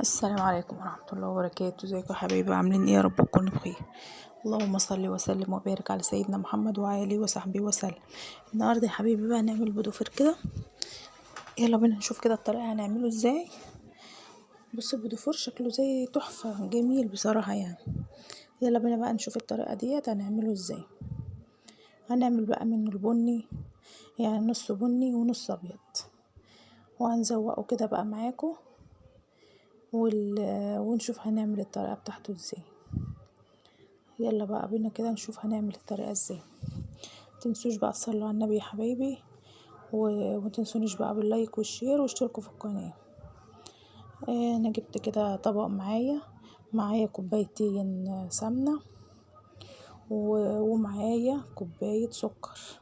السلام عليكم ورحمة الله وبركاته. ازيكم يا حبايبي؟ عاملين ايه؟ يا رب تكونوا بخير. اللهم صل وسلم وبارك على سيدنا محمد وعلى اله وصحبه وسلم. النهارده يا حبايبي بقى نعمل بوتيفور كده، يلا بينا نشوف كده الطريقة هنعمله ازاي. بصوا البوتيفور شكله زي تحفة، جميل بصراحة يعني. يلا بينا بقى نشوف الطريقة ديت هنعمله ازاي. هنعمل بقى منه البني، يعني نص بني ونص ابيض، وهنزوقه كده بقى معاكم ونشوف هنعمل الطريقة بتاعته ازاي. يلا بقى بينا كده نشوف هنعمل الطريقة ازاي. متنسوش بقى تصلوا على النبي يا حبايبي، ومتنسونيش بقى بال like وال share واشتركوا في القناة. انا جبت كده طبق معايا كوبايتين سمنة ومعايا كوباية سكر.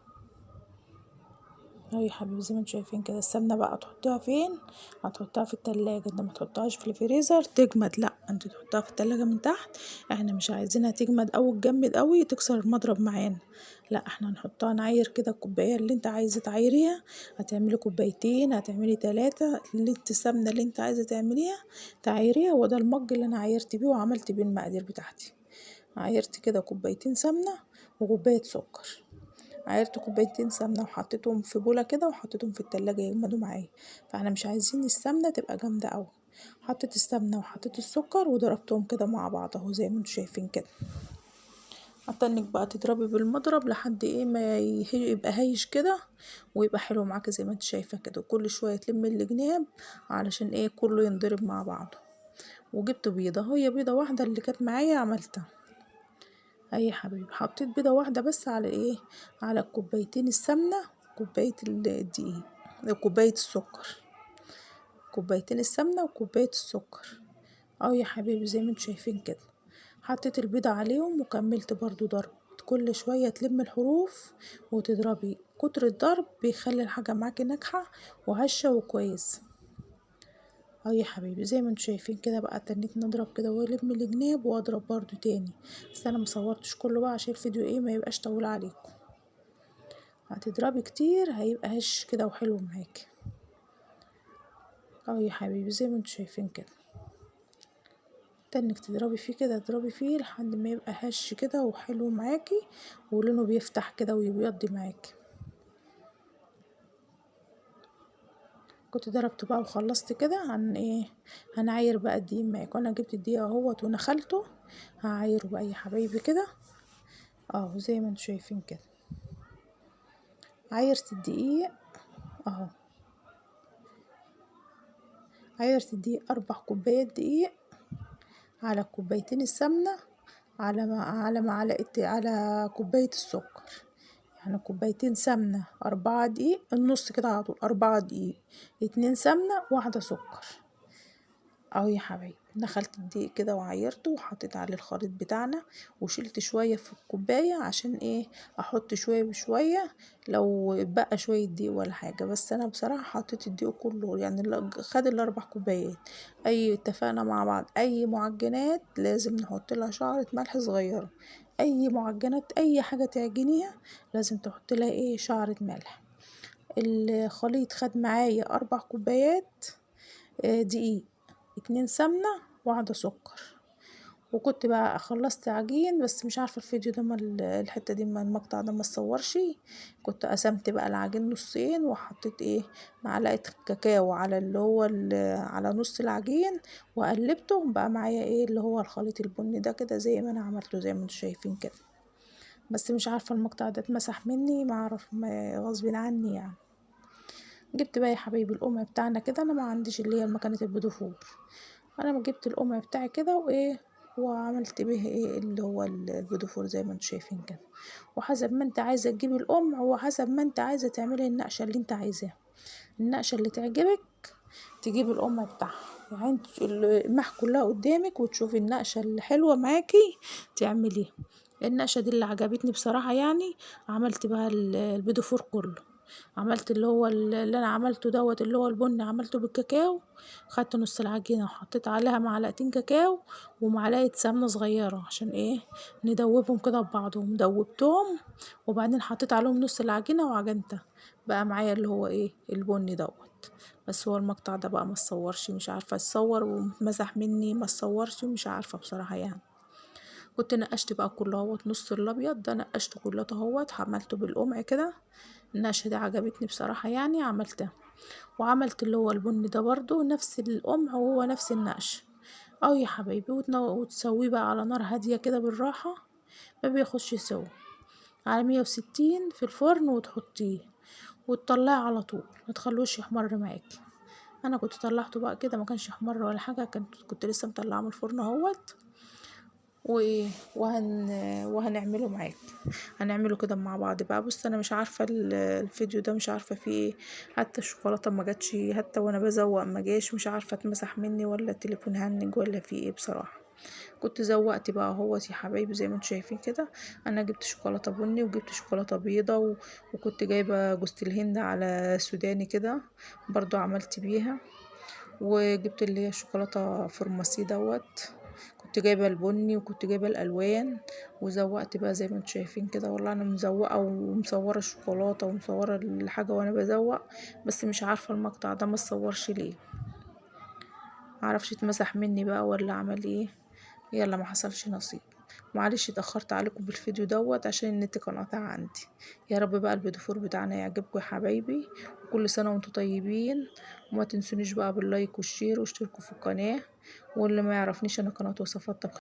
اهو يا حبيبي زي ما انتم شايفين كده. السمنة بقى تحطيها فين؟ هتحطها في التلاجة، انت ما تحطهاش في الفريزر تجمد، لا انت تحطها في التلاجة من تحت. احنا مش عايزينها تجمد او تجمد قوي تكسر المضرب معانا، لا احنا هنحطها نعاير كده الكوباية اللي انت عايزه تعايريها. هتعملي كوبايتين، هتعملي 3، اللي انت السمنة اللي انت عايزه تعمليها تعايريها. وده المج اللي انا عايرت بيه وعملت بيه المقادير بتاعتي. عايرت كده كوبايتين سمنه وكوبايه سكر، عايرت كوبايتين سمنه وحطيتهم في بوله كده وحطيتهم في التلاجة يجمدوا معايا. فاحنا مش عايزين السمنة تبقى جامدة قوي. حطيت السمنة وحطيت السكر وضربتهم كده مع بعض اهو زي ما انتم شايفين كده. هتنك بقى تضربي بالمضرب لحد ايه ما يبقى هايش كده ويبقى حلو معاكي زي ما انت شايفه كده. وكل شوية تلمي الجناب علشان ايه كله ينضرب مع بعضه. وجبت بيضة، هي بيضة واحدة اللي كانت معايا عملتها اي حبيبي. حطيت بيضة واحدة بس على ايه، على كوبايتين السمنة وكوبايه الدقيق وكوبايه السكر، كوبايتين السمنة وكوبايه السكر اهو يا حبيبي زي ما انتم شايفين كده. حطيت البيضة عليهم وكملت برضو ضرب، كل شوية تلم الحروف وتضربي. كتر الضرب بيخلي الحاجة معاكي ناجحة وهشه وكويسة اهو يا حبيبي زي ما انتم شايفين كده. بقى تنيت نضرب كده والم الجناب واضرب برضو تاني، بس انا مصورتش كله بقى عشان الفيديو ايه ما يبقاش طويل عليكم. هتضربي كتير هيبقى هش كده وحلو معاكي اهو يا حبيبي زي ما انتم شايفين كده. تنك تضربي فيه كده، تضربي فيه لحد ما يبقى هش كده وحلو معاكي ولونه بيفتح كده ويبيض معاكي. كنت ضربته بقى وخلصت كده. عن ايه هنعاير بقى الدقيق معاكم. انا جبت الدقيق اهوت ونخلته، هعايره بقى يا حبايبي كده اهو زي ما انتم شايفين كده. عايرت الدقيق اهو، عايرت الدقيق 4 كوبايات دقيق على كوبايتين السمنة على معلقه على كوباية السكر، يعني كوبايتين سمنه 4 دقيق، النص كده على طول 4 دقيق، 2 سمنه 1 سكر اهو يا حبايبي. دخلت الدقيق كده وعايرته وحطيت عليه الخليط بتاعنا، وشلت شوية في الكوباية عشان ايه احط شوية بشوية لو بقى شوية دقيق ولا حاجة. بس انا بصراحة حطيت الدقيق كله، يعني خد ال4 كوبايات. اي اتفقنا مع بعض اي معجنات لازم نحط لها شعره ملح صغيرة، اي معجنات اي حاجة تعجنيها لازم تحط لها ايه شعره ملح. الخليط خد معايا 4 كوبايات دقيق، 2 سمنه 1 سكر. وكنت بقى خلصت عجين، بس مش عارفه الفيديو ده ما الحتة دي ما المقطع ده ما اتصورش. كنت قسمت بقى العجين نصين وحطيت ايه معلقه كاكاو على اللي هو على نص العجين وقلبته بقى معايا ايه اللي هو الخليط البني ده كده زي ما انا عملته زي ما انتم شايفين كده. بس مش عارفه المقطع ده اتمسح مني، ما اعرف غصب عني يعني. جبت بقى يا حبايبي القمع بتاعنا كده، انا ما عنديش اللي هي مكنه البيتيفور، انا ما جبت القمع بتاعي كده وايه وعملت به ايه اللي هو البيتيفور زي ما انتم شايفين كده. وحسب ما انت عايزه تجيبي القمع وحسب ما انت عايزه تعملي النقشه اللي انت عايزاها، النقشه اللي تعجبك تجيبي القمع بتاعها، يعني انت المح كلها قدامك وتشوفي النقشه اللي حلوة معاكي تعمليها. النقشه دي اللي عجبتني بصراحة يعني، عملت بها البيتيفور كله. عملت اللي هو اللي انا عملته دوت اللي هو البني، عملته بالكاكاو. خدت نص العجينة وحطيت عليها معلقتين كاكاو ومعلقة سمنة صغيرة عشان ايه ندوبهم كده ببعضهم. دوبتهم وبعدين حطيت عليهم نص العجينة وعجنتها، بقى معايا اللي هو ايه البني دوت. بس هو المقطع ده بقى ما اتصورش، مش عارفة اتصور ومسح مني، ما اتصورش مش عارفة بصراحة يعني. كنت نقشت بقى كله اهوت، نص الابيض ده نقشته كله اهوت، عملته بالقمع كده. النقشه دي عجبتني بصراحة يعني، عملتها. وعملت اللي هو البني ده برضو نفس القمع وهو نفس النقش اهو يا حبايبي. وتسويه بقى على نار هادية كده بالراحة، ما بياخدش سوا، على 160 في الفرن، وتحطيه وتطلعيه على طول، ما تخلوش يحمر معاكي. انا كنت طلعته بقى كده ما كانش يحمر ولا حاجة، كنت لسه مطلعاه من الفرن اهوت. وهنعمله معاك، هنعمله كده مع بعض بقى. بص انا مش عارفه الفيديو ده مش عارفه فيه ايه، حتى الشوكولاتة ما جاتش، حتى وانا بزوق ما جاش، مش عارفه اتمسح مني ولا التليفون هنج ولا فيه ايه بصراحة. كنت زوقت بقى اهوت يا حبايبي زي ما انتم شايفين كده. انا جبت شوكولاتة بني وجبت شوكولاتة بيضة وكنت جايبه جوزة الهند على سوداني كده برضو عملت بيها، وجبت اللي هي الشوكولاتة فرماسي دوت، كنت جايبه البني وكنت جايبه الالوان، وزوقت بقى زي ما انتم شايفين كده. والله انا مزوقه ومصوره الشوكولاتة ومصوره الحاجة وانا بزوق، بس مش عارفه المقطع ده ما اتصورش ليه، معرفش اتمسح مني بقى ولا عمل ايه. يلا ما حصلش نصيب، معلش اتاخرت عليكم بالفيديو دوت عشان النت كان قاطع عندي. يا رب بقى البيتفور بتاعنا يعجبكم يا حبايبي، وكل سنة وانتم طيبين، وما تنسونيش بقى بال like وال share واشتركوا في القناة. واللي ما يعرفنيش انا قناة وصفات طبخ.